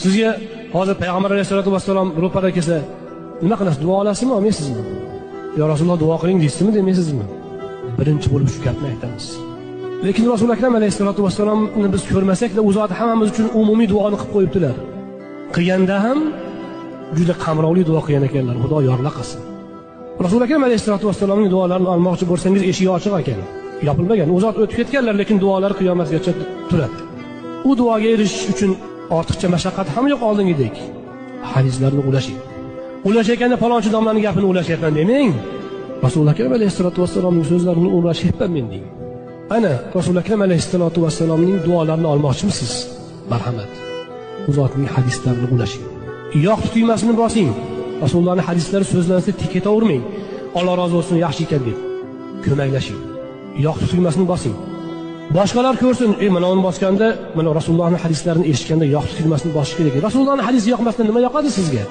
Sizga hozir payg'ambar alayhisalotu vassalom ro'para kelsa, nima qilasiz? Duo olasizmi, olmaysizmi? Yo Rasululloh, duo qiling deysizmi, demaysizmi? Birinchi bo'lib shu gapni aytamiz. Lekin Rasuli Akram alayhisalotu vassalomni biz ko'rmasakda, u zot hammamiz uchun umumiy duoni qilib qo'yibdilar. Qilganda ham juda qamrovli duo qilgan ekanlar. Xudo yorlaqasin. Rasuli Akram alayhisalotu vassalomning duolarini olmoqchi bo'lsangiz, eshigi ochiq ekan, yopilmagan. U zot o'tib ketganlar, lekin duolar qiyomatgacha turadi. U duoga erishish uchun ortiqcha mashaqqat ham yo'q oldingidek. Hadislarni ulashing. Ulashayotganda palonchi domlaning gapini ulashyapman demang. Rasuli Akram alayhisalotu vassalomning so'zlarini ulashyapman men deng. Ana Rasuli Akram alayhisalotu vassalomning duolarini olmoqchimisiz? Marhamat. U zotning hadislarini ulashing. Yoqti tugmasini bosing. Rasulullohning hadislari so'zlansa ketavermang. Alloh rozi bo'lsin, yaxshi ekan deb ko'maklashing. Yoqti tugmasini bosing. Boshqalar ko'rsin, mana uni bosganda, mana Rasulullohning hadislarini eshitganda yoqti tugmasini bosish kerak. Rasulullohning hadisi yoqmasdan nima yoqadi sizga?